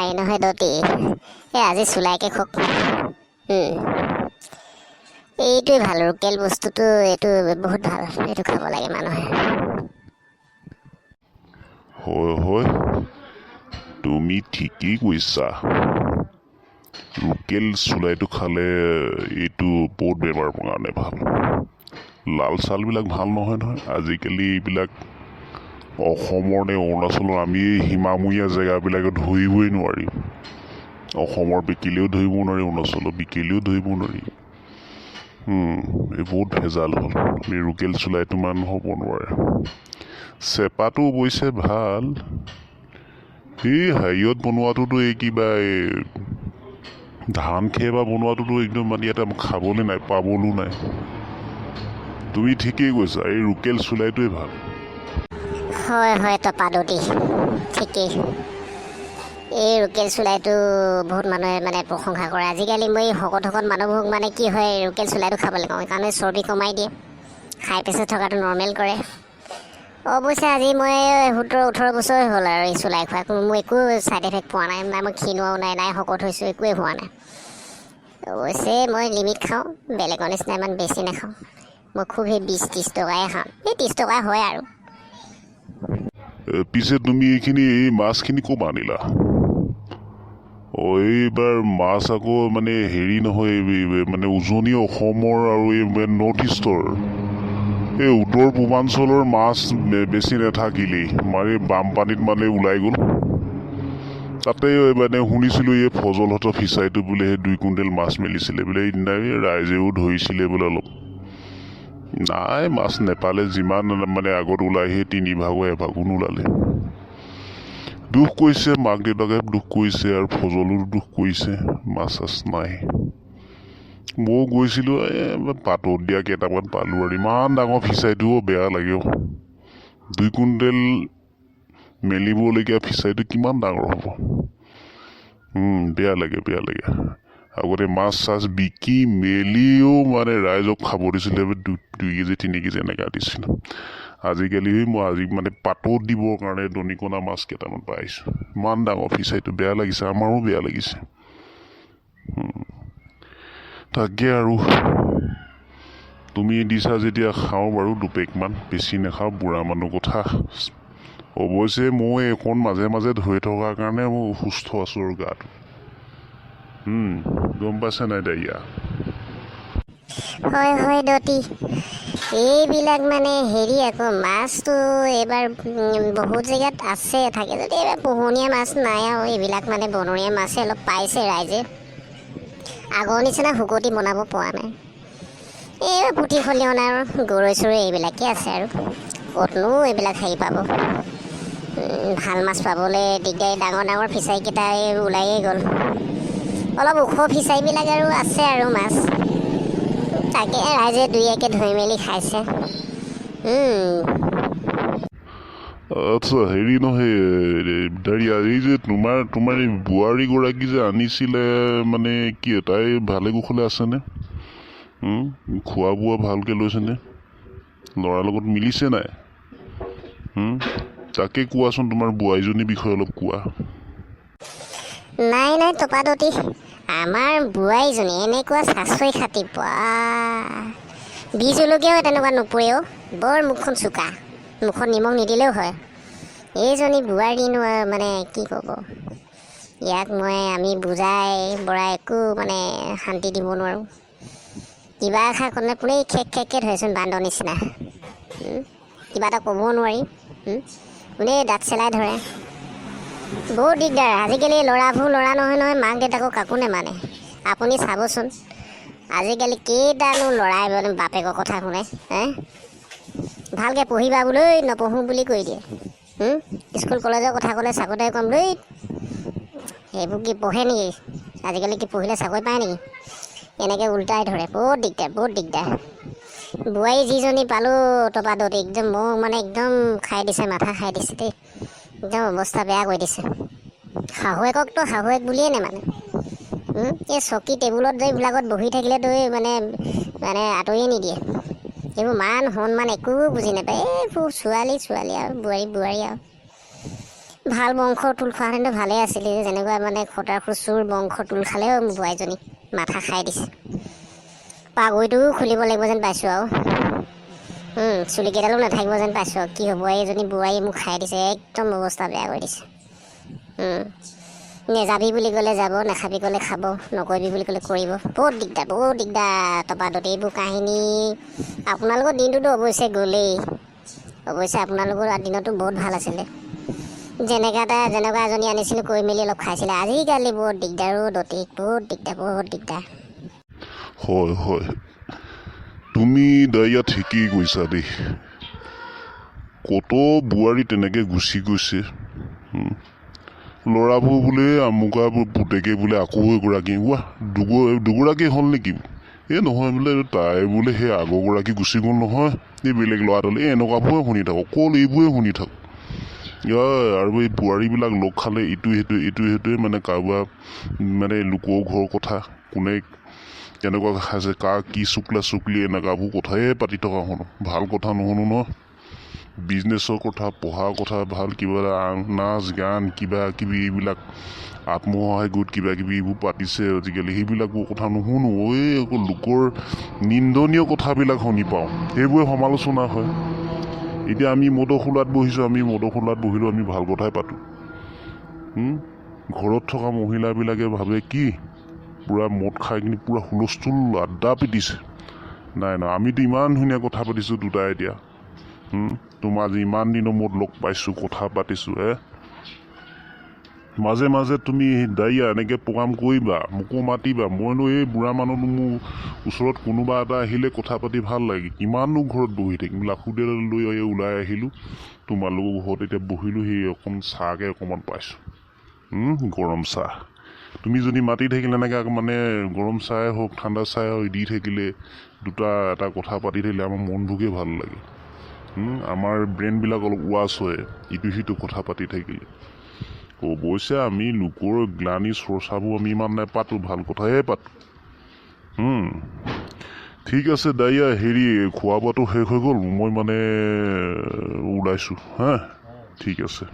নাই নহয় দতি, এই আজি চুলাইকে খওক। এইটোৱে ভাল, লোকেল বস্তুটো এইটো বহুত ভাল, এইটো খাব লাগে মানুহে। হয় হয়, তুমি ঠিকেই কৈছা। লোকেল চুলাইটো খালে এইটো বহুত বেমাৰৰ কাৰণে ভাল। লাল চালবিলাক ভাল নহয় নহয় আজিকালি। এইবিলাক অসমৰ নে অৰুণাচলৰ, আমি এই সীমামূৰীয়া জেগাবিলাকত ধৰিবই নোৱাৰি। অসমৰ বিকিলেও ধৰিব নোৱাৰি, অৰুণাচলৰ বিকিলেও ধৰিব নোৱাৰি। এই বহুত ভেজাল হ'ল। আমি লোকেল চুলাইটো মান হ'ব নোৱাৰে। চেপাটো অৱশ্যে ভাল। এই হেৰিয়ত বনোৱাটোতো, এই কিবা এই ধান খেৰ বা বনোৱাটোতো একদম মানে ইয়াতে খাবলৈ নাই, পাবলৈও নাই। তুমি ঠিকেই কৈছা, এই লোকেল চুলাইটোৱে ভাল। হয় হয় টপাদতি, ঠিকেই। এই লোকেল চুলাইটো বহুত মানুহে মানে প্ৰশংসা কৰে। আজিকালি মই শকত শকত মানুহবোৰক মানে কি হয়, লোকেল চুলাইটো খাবলৈ কওঁ, কাৰণে চৰ্বি কমাই দিয়ে, হাই প্ৰেছাৰ থকাটো নৰ্মেল কৰে। অৱশ্যে আজি মই 17-18 বছৰ হ'ল আৰু এই চুলাই খোৱা, কোনো মোৰ একো ছাইড এফেক্ট পোৱা নাই। নাই মই ক্ষীণোৱাও নাই, নাই শকত হৈছোঁ, একোৱেই হোৱা নাই। অৱশ্যে মই লিমিট খাওঁ, বেলেগৰ নিচিনা ইমান বেছি নাখাওঁ। মই খুব সেই 20-30 টকাই খাওঁ, এই 30 টকা হয় আৰু। পিছে তুমি এইখিনি, এই মাছখিনি ক'ৰ পৰা আনিলা? অঁ, এইবাৰ মাছ আকৌ মানে হেৰি নহয়, মানে উজনি অসমৰ আৰু এই নৰ্থ ইষ্টৰ, এই উত্তৰ পূৰ্বাঞ্চলৰ মাছ বেছি নাথাকিলেই, মানে বানপানীত মানে ওলাই গ'ল। তাতে মানে শুনিছিলোঁ, এই ফজলহঁতৰ ফিচাৰীটো বোলে সেই 2 কুইণ্টেল মাছ মেলিছিলে বোলে সেইদিনা। এই ৰাইজেও ধৰিছিলে বোলে অলপ। নাই, মাছ নেপালে। যিমান মানে আগত ওলাই সেই তিনি ভাগৰ এভাগো নোলালে। দুখ কৰিছে, মাক দেউতাকে দুখ কৰিছে আৰু ফজলো দুখ কৰিছে, মাছ চাছ নাই। ময়ো গৈছিলোঁ, এই পাতত দিয়া কেইটামান পালোঁ আৰু। ইমান ডাঙৰ ফিচাৰীটোও বেয়া লাগে অ'। 2 কুইণ্টেল মেলিবলগীয়া ফিচাৰীটো কিমান ডাঙৰ হ'ব? বেয়া লাগে, বেয়া লাগে। আগতে মাছ চাছ বিকি মেলিও মানে ৰাইজক খাব দিছিলে, 2 কেজি 3 কেজি এনেকুৱা দিছিলে। আজিকালি মই আজি মানে পাতত দিবৰ কাৰণে দনিকণা মাছ কেইটামান পাইছোঁ। ইমান ডাঙৰ ফিচাৰীটো, বেয়া লাগিছে, আমাৰো বেয়া লাগিছে। তাকে আৰু তুমি দিছা যেতিয়া খাওঁ বাৰু দুপেকমান, বেছি নাখাওঁ, বুঢ়া মানুহ কথা। অৱশ্যে মই এইকণ মাজে মাজে ধৰি থকাৰ কাৰণে মই সুস্থ আছোঁ আৰু গাটো। গম পাইছা নাই দাইয়া? হয় হয় দতি, এইবিলাক মানে হেৰি আকৌ মাছটো এইবাৰ বহুত জেগাত আছে, থাকে যদি এইবাৰ পোহনীয়া মাছ নাই আৰু এইবিলাক মানে বনৰীয়া মাছে অলপ পাইছে ৰাইজে। আগৰ নিচিনা শুকতি বনাব পৰা নাই। এই পুঠি খলিহনা আৰু গৰৈ চৰৈ এইবিলাকেই আছে আৰু ক'তনো এইবিলাক হেৰি পাব? ভাল মাছ পাবলৈ দিগদাৰী। ডাঙৰ ডাঙৰ ফিচাৰীকেইটা এই ওলায়েই গ'ল। অলপ ওখ ফিচাৰীবিলাক আৰু আছে আৰু মাছ, তাকে ৰাইজে দুই একে ধৰি মেলি খাইছে। আচ্ছা, হেৰি নহয় দাৰিয়া, এই যে তোমাৰ এই বোৱাৰীগৰাকী যে আনিছিলে, মানে কি তাই ভালে কুশলে আছেনে? খোৱা বোৱা ভালকৈ লৈছেনে? ল'ৰাৰ লগত মিলিছে নাই? তাকে কোৱাচোন, তোমাৰ বোৱাৰীজনীৰ বিষয়ে অলপ কোৱা। নাই নাই টপাদতি, আমাৰ বোৱাৰীজনী এনেকুৱা চাচৈ খাটি বা, বিহ জলকীয়াও তেনেকুৱা নোপোৰেও। বৰ মুখখন চোকা, মুখত নিমখ নিদিলেও হয়। এইজনী বোৱাৰীনো আৰু মানে কি ক'ব, ইয়াক মই আমি বুজাই বৰাই একো মানে শান্তি দিব নোৱাৰোঁ। কিবা এষাৰ ক'লে পোনেই খেক খেককৈ ধৰেচোন বান্দৰ নিচিনা। কিবা এটা ক'বও নোৱাৰি, কোনে দাঁত চেলাই ধৰে। বহুত দিগদাৰ। আজিকালি ল'ৰাবোৰ ল'ৰা নহয় নহয়, মাক দেউতাকক কাকো নেমানে। আপুনি চাবচোন, আজিকালি কেইটানো ল'ৰাই মানে বাপেকৰ কথা শুনে হে? ভালকৈ পঢ়িবা বোলো, নপঢ়োঁ বুলি কৈ দিয়ে। স্কুল কলেজৰ কথা ক'লে চাকৰি কম দেই। সেইবোৰ কি পঢ়ে নেকি? আজিকালি কি পঢ়িলে চাকৰি পায় নেকি? এনেকৈ ওল্টাই ধৰে। বহুত দিগদাৰ, বহুত দিগদাৰ। বোৱাৰী যিজনী পালোঁ টপাদত, একদম মোক মানে একদম খাই দিছে, মাথা খাই দিছে দেই। একদম অৱস্থা বেয়া কৰি দিছে। শাহুৱেককতো শাহুৱেক বুলিয়ে নেমানে। এই চকী টেবুলত যে এইবিলাকত বহি থাকিলেতো এই মানে মানে আঁতৰিয়ে নিদিয়ে। এইবোৰ মান সন্মান একো বুজি নাপায়। এইবোৰ ছোৱালী ছোৱালী আৰু বোৱাৰী বোৱাৰী আৰু। ভাল বংশৰ তোল খোৱাহেঁতেনতো ভালেই আছিলে। যেনেকুৱা মানে খটাসুৰ চোৰ বংশৰ তোল খালেও মোৰ বোৱাৰীজনী মাথা খাই দিছে। পাগুৰিটোও খুলিব লাগিব যেন পাইছোঁ আৰু চুলিকেইডালো নাথাকিব যেন পাইছোঁ আৰু। কি হ'ব, এইজনী বোৱাৰীয়ে মোক খাই দিছে, একদম অৱস্থা বেয়া কৰি দিছে। নেযাবি বুলি ক'লে যাব, নাখাবি ক'লে খাব, নকৰিবি বুলি ক'লে কৰিব। বহুত দিগদাৰ, বহুত দিগদাৰ। তপাতত এইবোৰ কাহিনী আপোনালোকৰ দিনটোতো অৱশ্যে গ'লেই। অৱশ্যে আপোনালোকৰ দিনতো বহুত ভাল আছিলে। যেনেকা এটা যেনেকুৱা এজনী আনিছিলোঁ, কৰি মেলি অলপ খাইছিলে। আজিকালি বহুত দিগদাৰো দতিক, বহুত দিগদাৰ, বহুত দিগদাৰ। হয় হয়, তুমি ডাইয়া ঠিকেই কৈছা দেই। কত বোৱাৰী তেনেকৈ গুচি গৈছে। ল'ৰাবোৰ বোলে আমুকা পুতেকে বোলে আকৌ এগৰাকী, ৱাহ, দুগৰাকী হ'ল নেকি? এই নহয় বোলে, তাই বোলে সেই আগৰগৰাকী গুচি গ'ল নহয়, এই বেলেগ ল'ৰা এটালৈ। এই এনেকুৱাবোৰে শুনি থাকোঁ, অকল এইবোৰে শুনি থাকোঁ। আৰু এই বোৱাৰীবিলাক লগ খালে ইটো সেইটো ইটো সেইটোৱে, মানে কাৰোবাৰ মানে লোকৰ ঘৰৰ কথা, কোনে কেনেকুৱা খাইছে, কাৰ কি চুকলা চুকলি, এনেকুৱাবোৰ কথাই পাতি থকা শুনো, ভাল কথা নুশুনো নহয়। বিজনেছৰ কথা, পঢ়াৰ কথা, ভাল কিবা এটা নাচ গান কিবা কিবি এইবিলাক আত্মসহায়ক গোট কিবা কিবি এইবোৰ পাতিছে আজিকালি, সেইবিলাকো কথা নুশুনো। এই আকৌ লোকৰ নিন্দনীয় কথাবিলাক শুনি পাওঁ, সেইবোৰে সমালোচনা হয়। এতিয়া আমি মদৰ খোলাত বহিছোঁ, আমি মদৰ খোলাত বহিলেও আমি ভাল কথাই পাতোঁ। ঘৰত থকা মহিলাবিলাকে ভাবে কি পূৰা মদ খাই কিনি পূৰা হুলস্থুল আড্ডা পিটিছে। নাই নাই, আমিতো ইমান ধুনীয়া কথা পাতিছোঁ দুটাই এতিয়া। তোমাৰ আজি ইমান দিনৰ মূৰত লগ পাইছোঁ, কথা পাতিছোঁ। মাজে মাজে তুমি ডাইয়া এনেকৈ প্ৰগ্ৰাম কৰিবা, মোকো মাতিবা। মইনো এই বুঢ়া মানুহটো, মোৰ ওচৰত কোনোবা এটা আহিলে কথা পাতি ভাল লাগে। কিমাননো ঘৰত বহি থাকিম? লাখুটি এডাল লৈ এই ওলাই আহিলোঁ তোমালোকৰ ঘৰত, এতিয়া বহিলোঁ, সেই অকণ চাহকে অকণমান পাইছোঁ। গৰম চাহ তুমি যদি মাতি থাকিলে এনেকৈ মানে গৰম চাহে হওক, ঠাণ্ডা চাহে হওক দি থাকিলে, দুটা এটা কথা পাতি থাকিলে আমাৰ মনবোৰকে ভাল লাগে। আমাৰ ব্ৰেইনবিলাক অলপ ৱাছ হয় ইটো সিটো কথা পাতি থাকিলে। অৱশ্যে আমি লোকৰ গ্লানি চৰ্চাবোৰ আমি ইমান নাপাতোঁ, ভাল কথাহে পাতোঁ। ঠিক আছে ডাইয়া, হেৰি খোৱা বোৱাটো শেষ হৈ গ'ল, মই মানে ওলাইছোঁ। হা, ঠিক আছে।